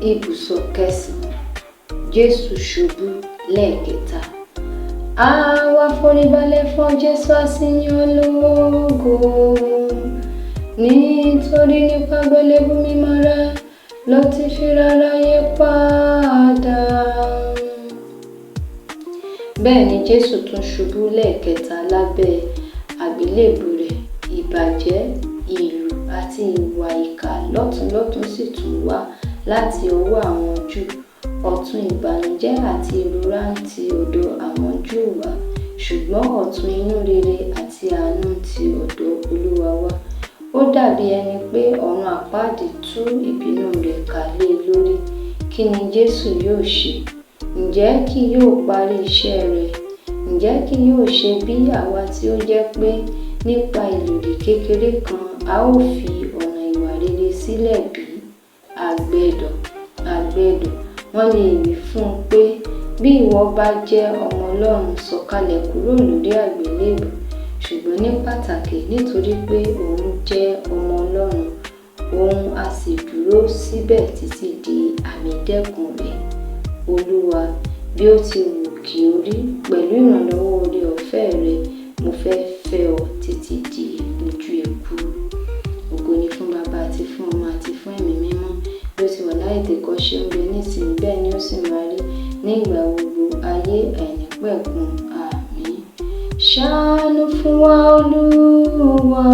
Ibùsọ̀ kẹsàn-án, Jésù ṣubú lẹ́ẹ̀kẹta. Àwa foríbalẹ̀ fún Jésù, a sì yìn ọ́ lógo. Nítorí nípa àgbélébùú mímọ́ rẹ̀ ló ti fi ra aráyé padà. Bẹ́ẹ̀ ni Jésù tún ṣubú lẹ́ẹ̀kẹta lábẹ́ àgbélébùú rẹ̀. Ìbàjẹ́, ìlù àti ìwà ìkà lọ́tùn-lọ́tùn sì tún wá láti ọwọ́ àwọn Júù. Ọ̀tun ìbànújẹ́ àti ìrora ń ti ọ̀dọ̀ àwọn Júù wá, ṣùgbọ́n ọ̀tun inú rere àti àánú ń ti ọ̀dọ̀ Olúwa wá. Ó dàbí ẹni pé ọ̀run àpáàdì tú ìbínú rẹ̀ ká lé e lórí. Kí ni Jésù yóò ṣe? Ǹjẹ́ kì yóò parí iṣẹ́ rẹ̀? Ǹjẹ́ kì yóò ṣe bí àwa tí ó jẹ́ pé nípa ìlòdì kékeré kan a ó fi ọ̀nà ìwà rere sílẹ̀ bí? Àgbẹ̀dọ̀, àgbẹ̀dọ̀, wọ́n lè wí fún un pé, bí ìwọ bá jẹ́ ọmọ Ọlọ́run, sọ̀kalẹ̀ kúrò lórí àgbélébùú. Ṣùgbọ́n ní pàtàkì nítorí pé òun jẹ́ ọmọ Ọlọ́run, òun á sì dúró síbẹ̀ títí di àmì dẹ́kun rẹ̀. Olúwa, bí ó ti wù kí ó rí, pẹ̀lú ìrànlọ́wọ́ oore ọ̀fẹ́ rẹ, mo fẹ́ fẹ́ ọ títí di ojú ikú. Ògo ni fún Baba àti fún Ọmọ àti fún Ẹ̀mí Mímọ́. Bí ó ti wà láyètèkọ́ṣe, ń bẹ nísinsìnyí, bẹ́ẹ̀ ni ó sì máa rí ní ìgbà gbogbo ayé àìnípẹ̀kun. Àmín. Ṣàánú fún wa, Olúwa.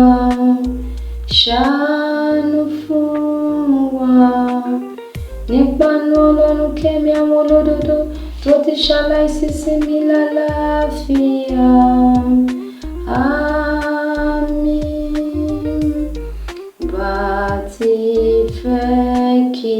Ṣàánú fún wa. Nípa àánú Ọlọ́run kẹ́mi àwọn olódodo tó ti ṣaláìsí sinmi lálàáfíà. Àmín. Bá ti fẹ́ kí